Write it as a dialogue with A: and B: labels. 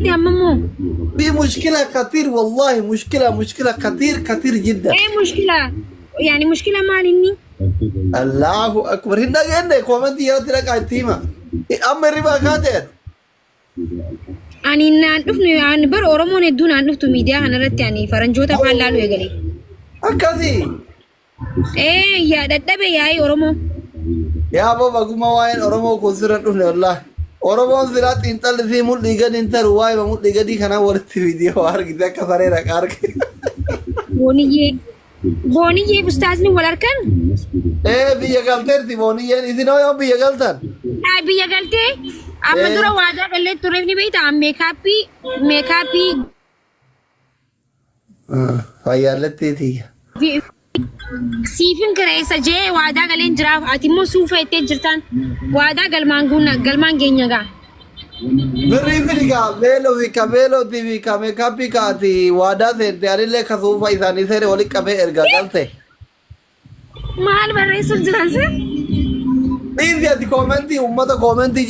A: Dhufte amma immoo.
B: في مشكلة خطير والله مشكلة مشكلة خطير خطير جدا.
A: Ee mushkila yaani mushkila maal inni?
B: Allahu akbar hin dhageenye koomentii jalatti dhaqaa itti hima. Amma hirribaa kaateet.
A: Ani naan dhufne ani bar Oromoon hedduu naan dhuftu miidiyaa kanarratti ani faranjoota afaan laalu eegale.
B: Akkasii.
A: Ee yaa dadhabe yaa'ii Oromoo.
B: Yaa boo baguma waa'een Oromoo kun sirra hin dhufne wallaahi. Oromoon silaa xiinxalli fi mul'ii gadi hin taru waa'ee mul'ii gadii kanaa walitti viidiyoo argite akka saree raqa arge.
A: Booniyyee. Booniyyee fi ustaazni wal harkan.
B: Ee biyya galteerti booniyyeen isin hoo yoom biyya galtan?
A: Haa biyya galtee amma
B: Ee.
A: dura waadaa gallee turreef ni beektaa meekaappii meekaappii
B: Fayyaalletti tiyya.
A: Siifin kireessa jee waadaa galeen jiraaf ati immoo suufa jettee jirtaan waadaa galmaan guunna galmaan geenya gaa.
B: Birrii fidi kaa beeloo fi ka beelootii fi ka meekaappii ka ati waadaa seente anillee ka suufa isaanii seene walitti qabee erga galte.
A: Maal barreessuuf jiran sin?
B: Dhiisi ati koomentii uummata koomentii.